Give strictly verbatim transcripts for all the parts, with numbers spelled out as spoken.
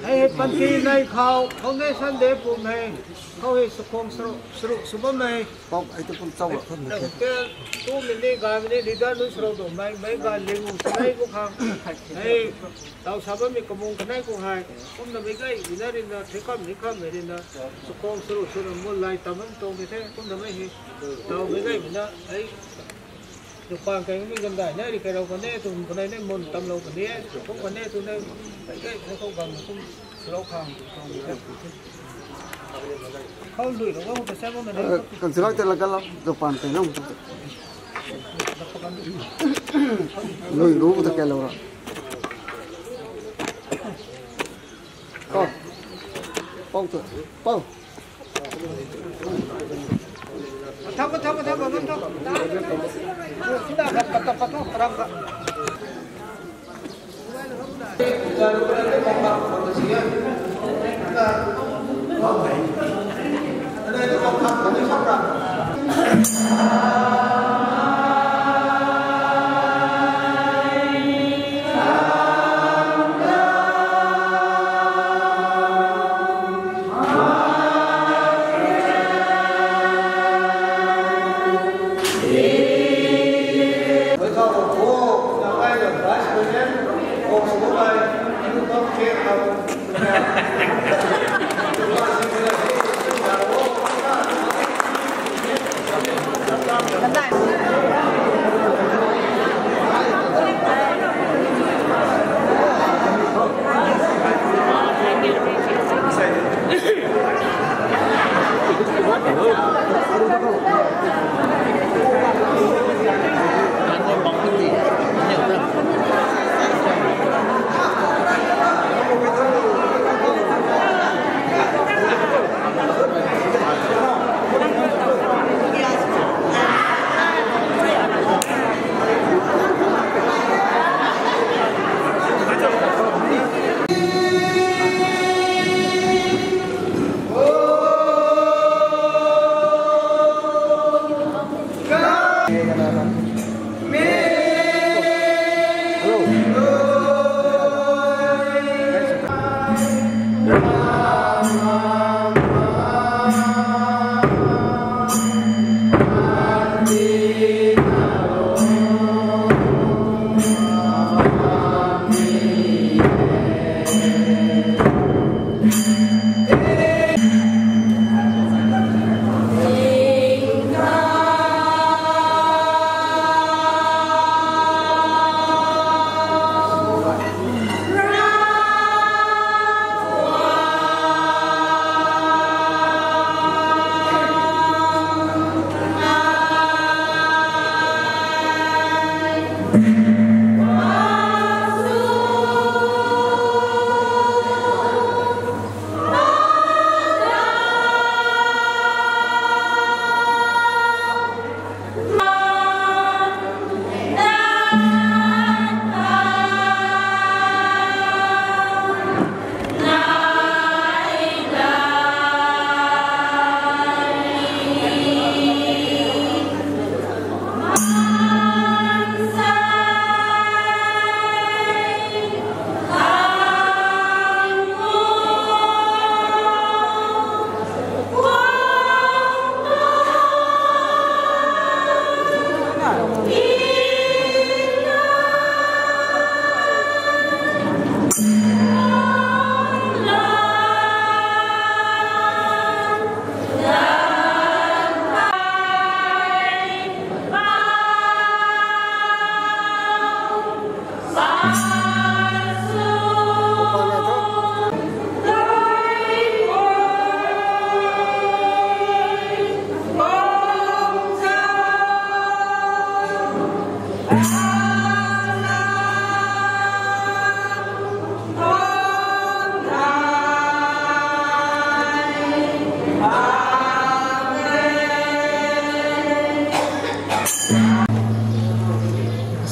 Hei hei panty nei khou foundation day pum hei, khou hei sakhong saru saru sw bam hei. Pau, ai tu kum chau la khun na Ai ke. Hotel tu mini ga mini leader nu sro do mai, mai ga lingu sanai bu khang. Hei, tau sa bam mi kamung kanei ku hei. Kumna mei gay, ina rin na, thei kam ni kam mei rin na. Sakhong saru saru mu lai tam bam tong de the, kumna mei hei. Tau mei gay mi na, ai. Nupang kai mi gandai na ri kai rau kan de, tu kanei ne mun tam lou kan de, kum kan de tu ne, kai kai na khou gang kum sro khang, khang de. Khou lui lou, khou ta sa bam na de. Kan sra te la kan la, nupang kai lou. Lui ru ta kai lou ra. Pau. Pau tu. Pau. Pathau, pathau, pathau, pathau, pathau. Sida khat, pathau, pathau, parang khat.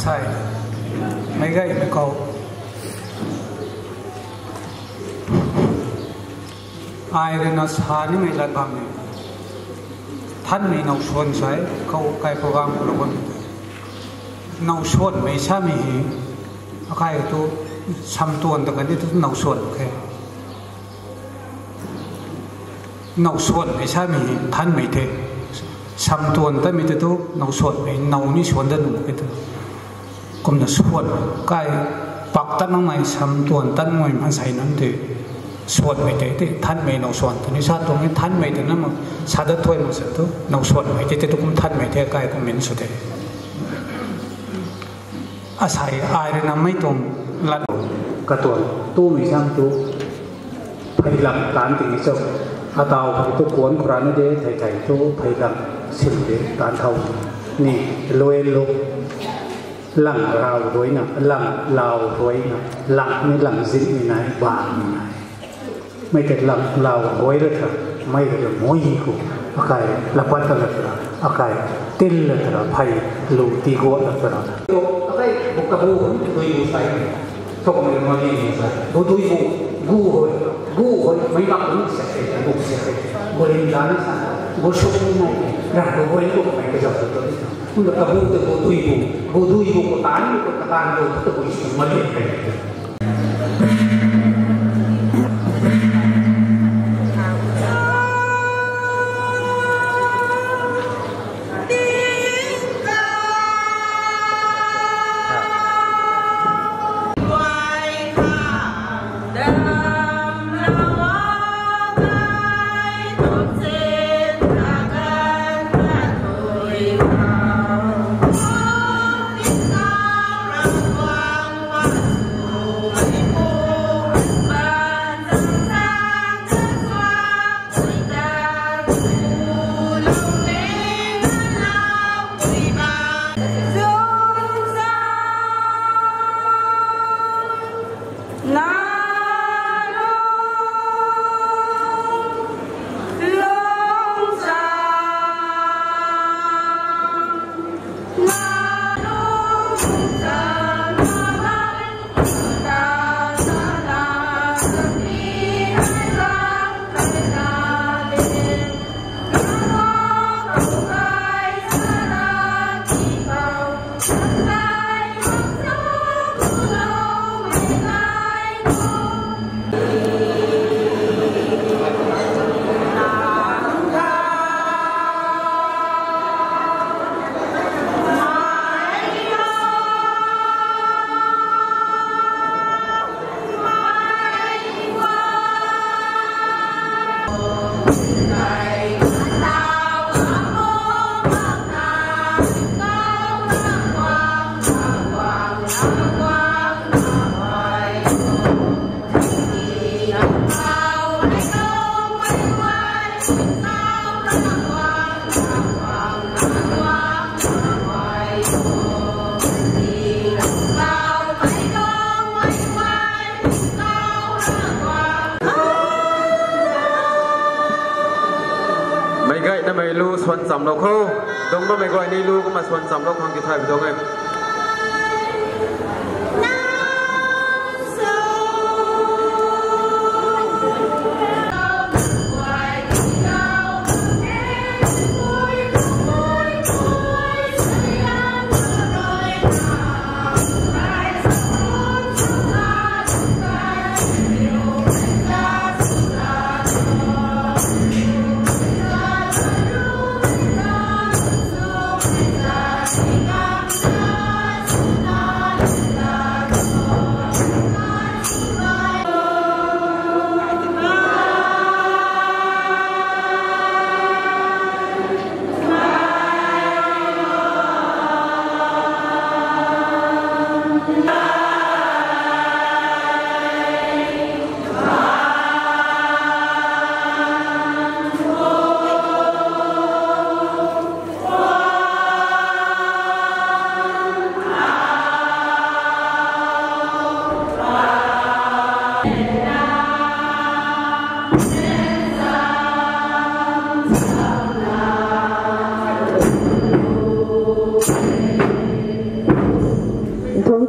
Sai, meic gaymei khou ai rui na sa nimei lat bam e. Thanmei now suan sai khou kai program khou lou bam e. Now suanmei samei hei, akai tu samtuan ta kani tu now suan khe. Now suanmei samei hei thanmei the. Samtuan tamei te tu now suanmei, now ni suan dat nuh khe tu. Kumna suan kai pak tat nangmei, samtuan tat nangmei maansei nunc tei suanmei tei, tei thanmei now suan tw ni sa tuang e, thanmei tei na mak sa dat thuy mak sa tu, now suanmei tei, tei tu kum thanmei the, kai kum min sw the. Asei ai rui na mei tuang lat katuang tumei sam tu, pheylam taanc ting ni cho. Atau phey tu kuan khou rana de, thei thei tu pheylam sim de taanc thau ni, luai lu, lang rau ruina, lang lau ruina, lang ni lang zinmei nai, bangmei nai. Mei tei lang lau ruai la ta, mei rui mui khou, akai lapat ta la ta, akai til la ta, phey lu ti guat la ta. Akai bu kabu hun dui bu sai, thok mei ma ni ni sai. Bu dui bu, gu hoi, gu hoi, mei mak ni sai, bu sai. Bu lim dan ni sai, bu suk ni nai, rang bu hoi bu mei ka zau ta ni. Kumna kabu tei bu dui bu, bu dui bu khou taanc bu khou taanc bu khou ta bu suk ma ni kai. Meic guay namei lu swan chamlou khou, dungc bammei guay ni lu kumna swan chamlou khang tithay pi tuang e.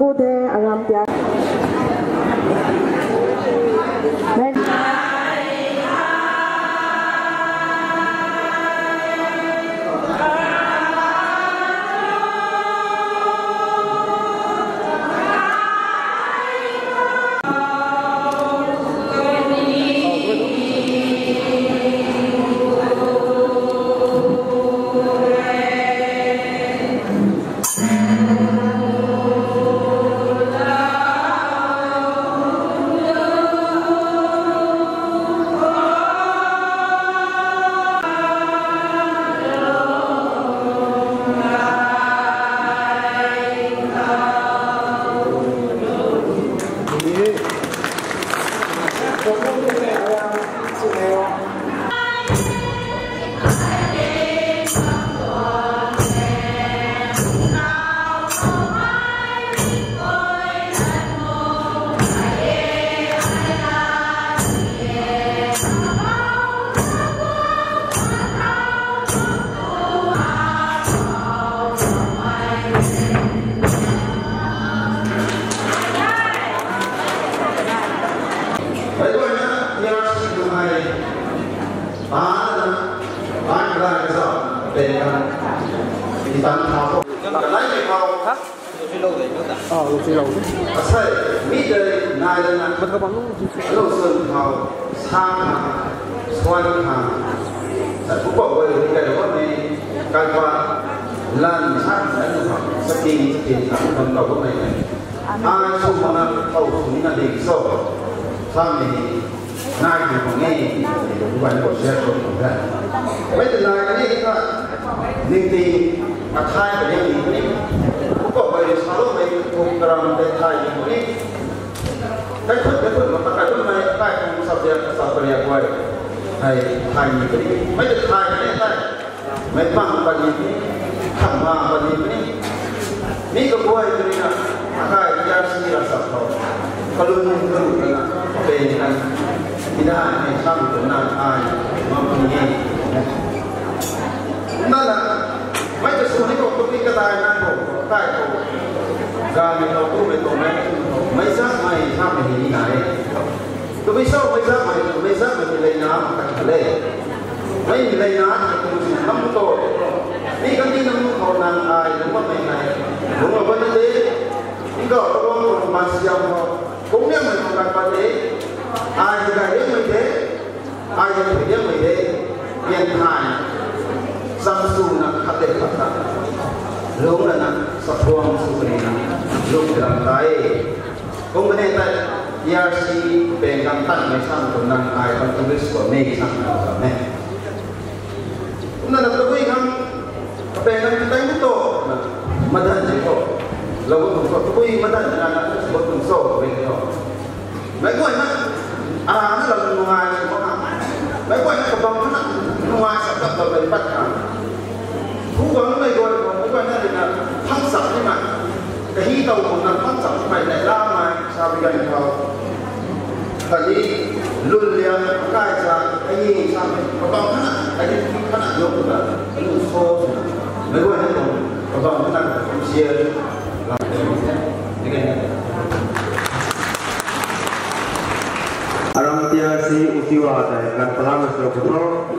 Pu the aram pia. Asei, mi tei nai lana, anu sun khou, sa khang, suan khang, sa pupou guay rui kai lou bammei, kaipat, lan sa khang, sa ting, sa ting khang, bam lou bammei. Ai sw mana, khou sw nina ding so, samei. Nai hei khang e, dubai khou share sw khang the. Mei tei nai kani kha, ningting, athai kani ni kani. Khou bai rui saloumei, khou karam tei thai ni kani. Kai khut, kai khut, mata kai khut mei, kai khang subject, subject guay. Thai, thai ni kani. Mei tei thai kani thai. Mei pang pali, khang ma pali ni. Mi kaguay tei na, akai tia si ra sa khou. Kalun kalun kana, pen kan. Ida ni sam tu na ai, mam ni. Na na, mei ta su ni khou, tu ni kadai na khou, kai khou. Ga ni khou, tu mei tu mei, mei sa mei, sa mei ni na e. Tabui sa mei sa mei, mei sa mei ni lei na, kan le. Mei ni lei na, tu si nam tu. Ni kan ni nam tu khou nang ai, nam mei nai. Lung lou ba ni de. Ni khou, tu lung lou ba siam khou. Kung niam mei khou kan ba de. Ai ni kai riam mei de. Ai ni kai riam mei de. Pian thai. Sam su na khat de khat ta. Lung la na, sa phuam su ni na. Lung lam tai. Kum kane tei, P R C peng kan tan mei sang tu nang ai contribute sw mei sang tu mei. Kumna na tabui khang, peng kan tei tu, madan ji tu. Lou tu tu, tabui madan na na, tu tu so, mei tu. Mei guay na, ara na lou nungai, mei guay na kabang na, nungai sa kat lou mei pat kan. Hu bang mei guay, mei guay na, na, thang sak ni na. Kahi tau khou nang thang sak mei nai la mei, sa bi gan khou. Kali, lun liang, kai sa, kahi sa mei, kabang na, kahi, kana lou na, kalu so, mei guay na, kabang na, share. Aram P R C Utiwa tei kan palang na sw khou.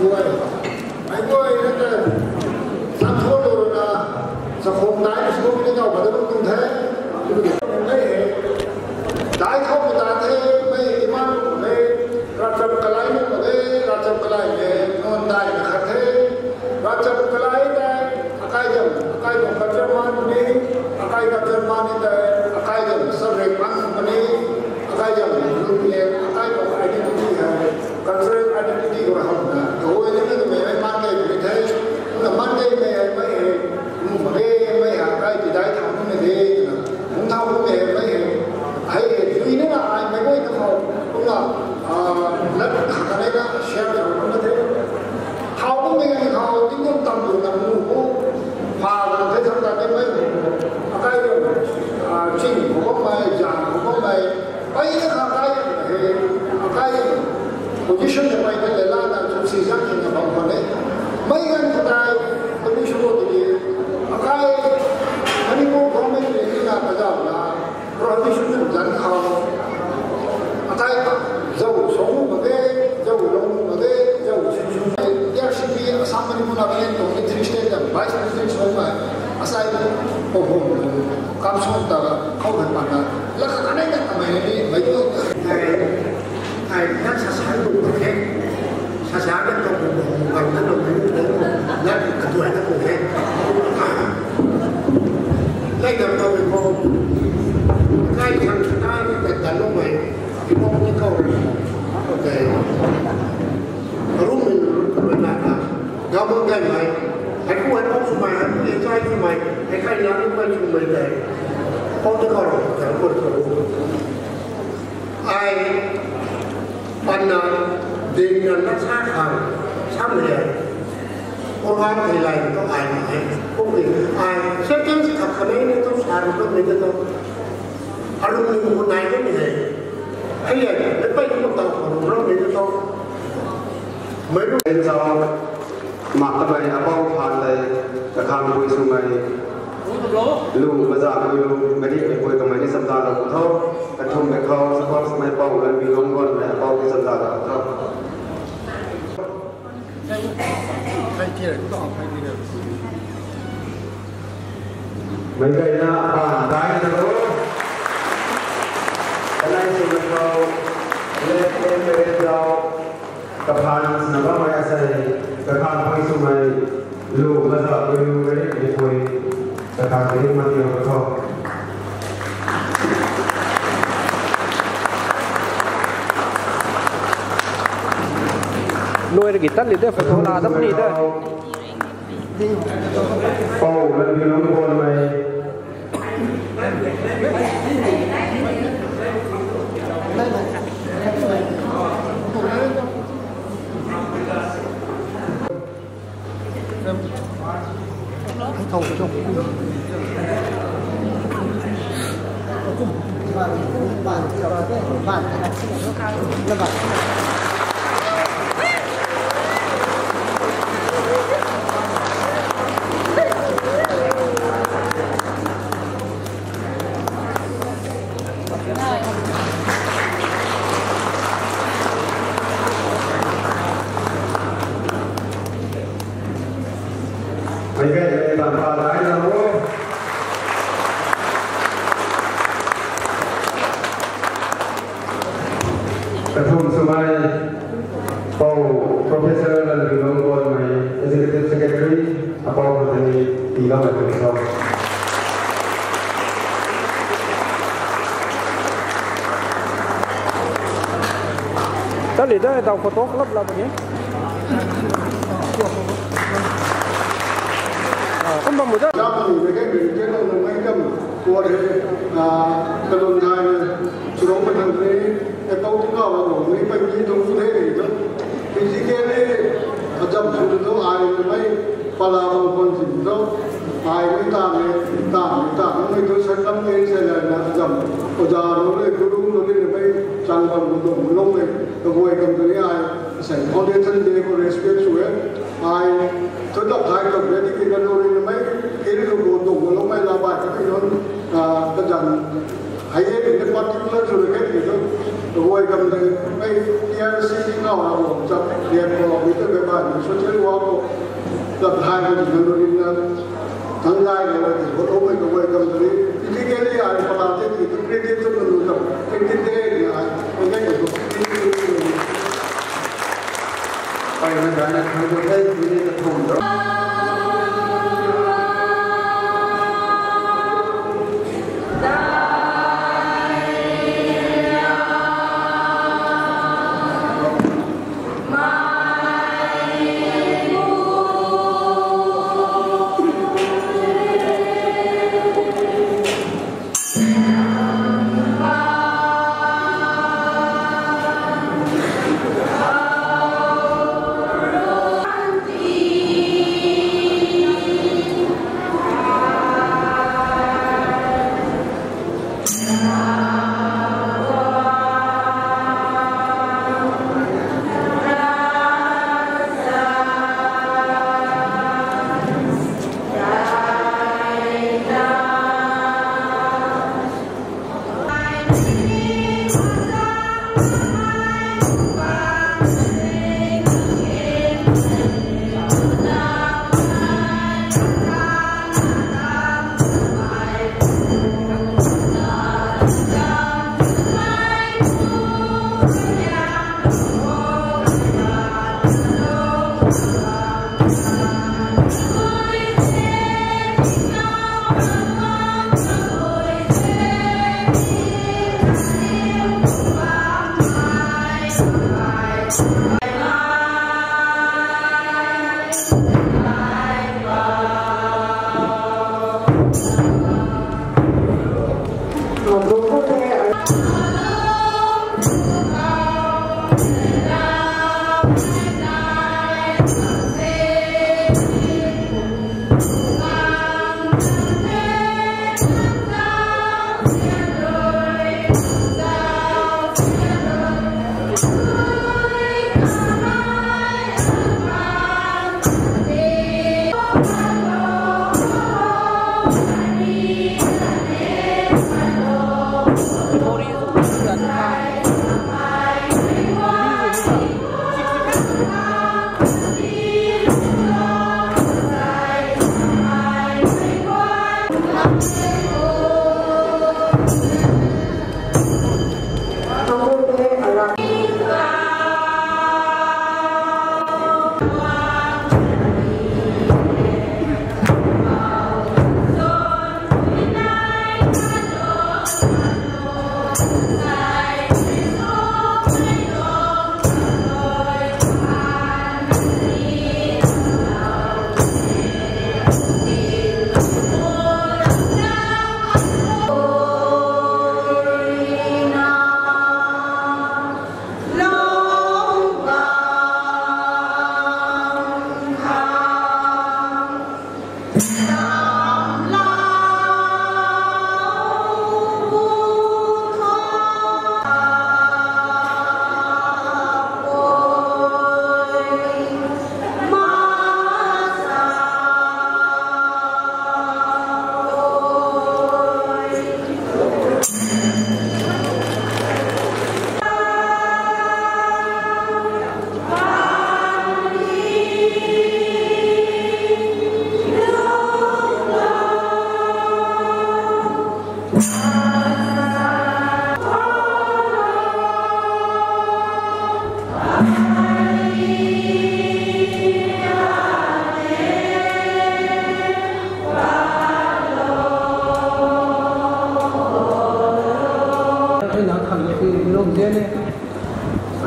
Ai guay na ta, sa tho lo na, sa khong dai na sum ni nau ba da bam tuang the. Mei he, dai khou ta the, mei he, iman lu the, rachap kalai lu the, rachap kalai le, non dai na khat the, rachap kalai dai, akai jam, akai jam culture man ni, akai culture man ni dai, akai jam sa rek man ni, akai jam lu le, akai jam identity hai. Cultural identity khou hamna kaguay na kamei hei man kei puni the, kumna man kei mei hei mei hei, nu mak ge, mei hei kai ti dai thau ni de, kumna, kum thau ni mei hei mei hei, hei hei dui na na ai mei guay na khou, kumna, ah, lat khat khat na share thau kumna the. Thau kumna mei hei khou tingkum tam lu na mu ku, pha na the tham ta the mei hei, akai ram, ah, ching khou bammei, zang khou bammei, Ai na kha kai he, akai position na pai na le la na chu si zang ki na bam pa le. Mei gan kha kai position lo ti, akai Manipur government le ni na ka zau na prohibition na zan khou. Akai zau song ma ge, zau long ma ge, zau sing song ma ge. T R C P Assam Manipur Nagaland tong ni three state na vice president song ma. Asai ko ho. Kam song ta khou han pan na, la kha kanei na kamei ni, mei tu. Ai, ai, na sa sa lu ba the. Sa sa na tu bu bu, kam na lu bu bu, na ka tu na bu the. Lai na tu bu bu. Kai sang sa ni ta ta lu mei. Ipo ni kau. Okay. Rum min rum na na. Gabang ganmei, hei ku hei pok swmei, hei ku hei chai swmei, hei kai na ni mei swmei tei. Pok tu kau rau, tei kau rau. Ai, pan na, ding na na sa khang, sa mei ai. Program hei lai tu ai na hei. Kung ni, ai, sentence khat khat ni tu sa ru tu mei tu. Arum ni mu nai ni hei. Hei ai, hei pai tu tau kau ru mei tu. Mei ru. Mak kamei apou phaan tei, kakhang pui swmei, lu maza pui lu, mei ni pui kamei ni chamda lou tho, kathum mei khou, support swmei pou, lan bi lung guan mei apou ni chamda lou tho. Mei gayna, paan dai na lo. Kanei swmei khou, le, le, le, zau. Kaphaan na bammei asei, kakhang pui swmei, lu maza pui lu mei ni pui, kakhang pui ma ti ho tho. Lui rui ki tat li de, photo la dam ni de. Pou, lan bi lung guan mei. Mei gay, mei gay, tan pa dai na lo. Kathum swmei, pou, Professor Lalbilung Gonmei, Executive Secretary, apou khou tei ni tii loumei tei tho. Tali da, tau photo club la bani. Ah, kum bam mu da. Dam ni mei ke mei ke lo na mei dam kuat he, ah, kalun thai na, churong pa thang ni, e pau tu ka wa lo ni pa ni tu tu the ni tu. Physically, azam su tu ai na mei, pala bang khwan si tu. Ai mei ta mei, ta mei, ta mei tu sa kam ke se la na azam. Oja lo le, guru lo le na mei, chang bam lo lo mei, kaguay kam tu ni ai. Asei foundation day khou respect sw e. Ai, thu dap thai khou ready ki na lori na mei, kiri lu bu dong lo mei la bai ka ti non, ah, ka jan. Hei e, in particular sw le khe ti tu. Kaguay kam de, mei T R C ni ngau ra bam chap, lian khou mi tu mei ban social work khou, lat hai khou di nang lu rin na, nang lai na, di khou mei kaguay kam de, physically ai pala te di, credit tu nang lu tam, credit de ni ai, ai de ni khou, credit tu nang lu. Pai na dai na khang tu the, tu ni na thum do.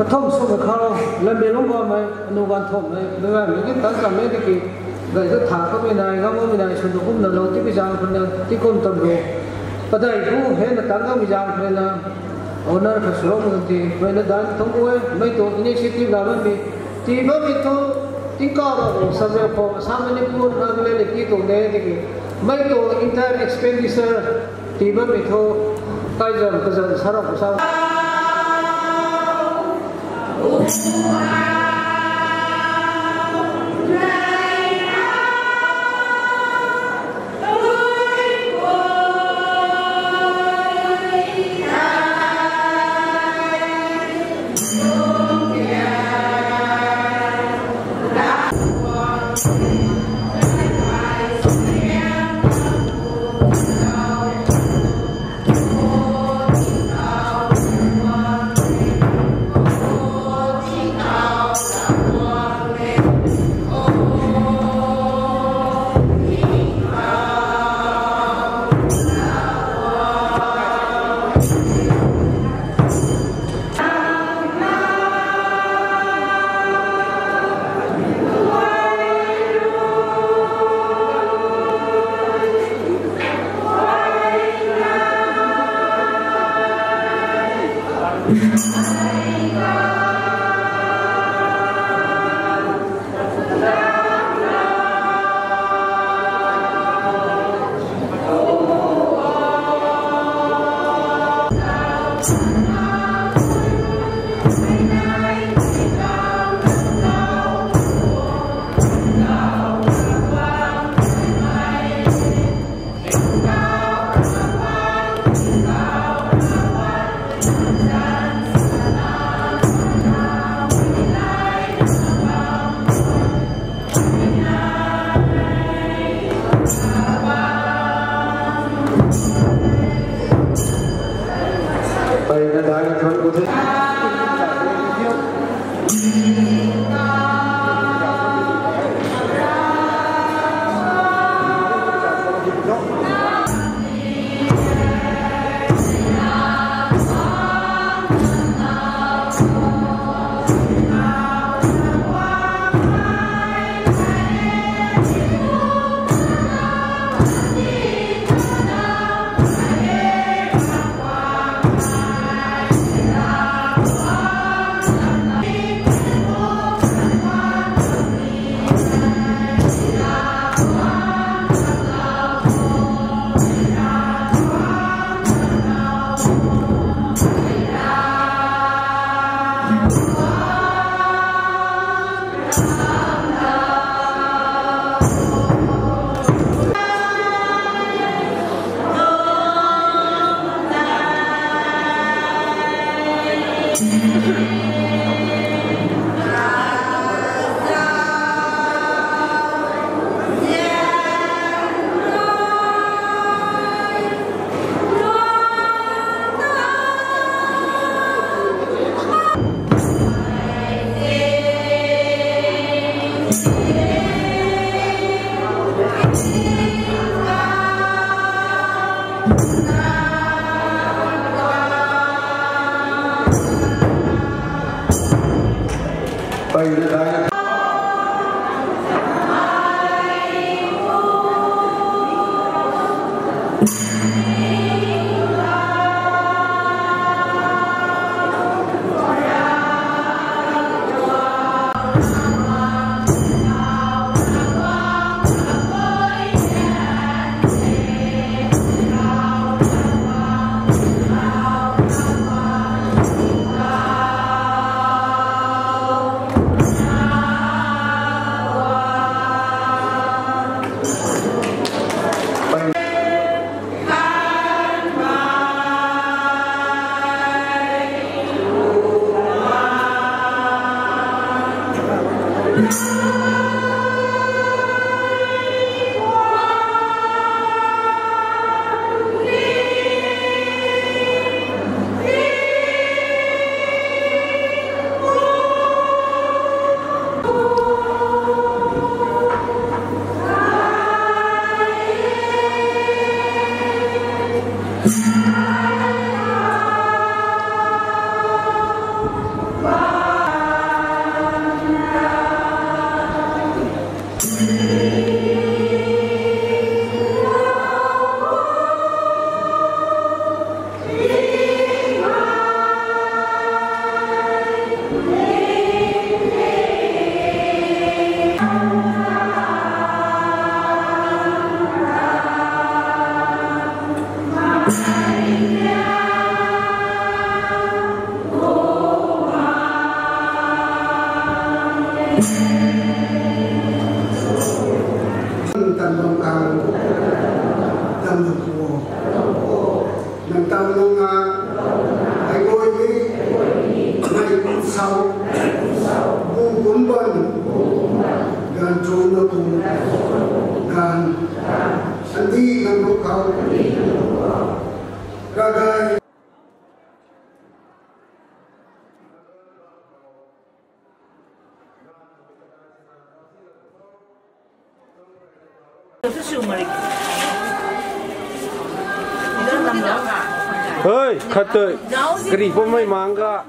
Kathumh sw khou, lam mi lungc bammei, anu ganv thumhmei, mei ganv mei ki tan kammei tiki, gay tu tha kamei nai, ngam kamei nai, swn tu kumna lou, tiki zaeng khou na, ti kum tam lou. Padeih bu, hei na tan kamei zaeng khou na, honour kha swlou nunc ti, mei na dan thang e, mei tuang initiative la bammei, ti bammei thu, tingkauh ra o, subject khou, Assam, Manipur, Nagaland, ti tuang de, tiki, mei tuang entire expenditure, ti bammei thu, kai zam, kazam, sarok, sa. Tan bam kang, tan bam kuo. Nang tan nang na, ai goi ni, nai kum sau, bu kum ban, gan chu na kum, gan, sandi nang ru kau, ra gai. Hei, khat tei. Kari pamei mang ga.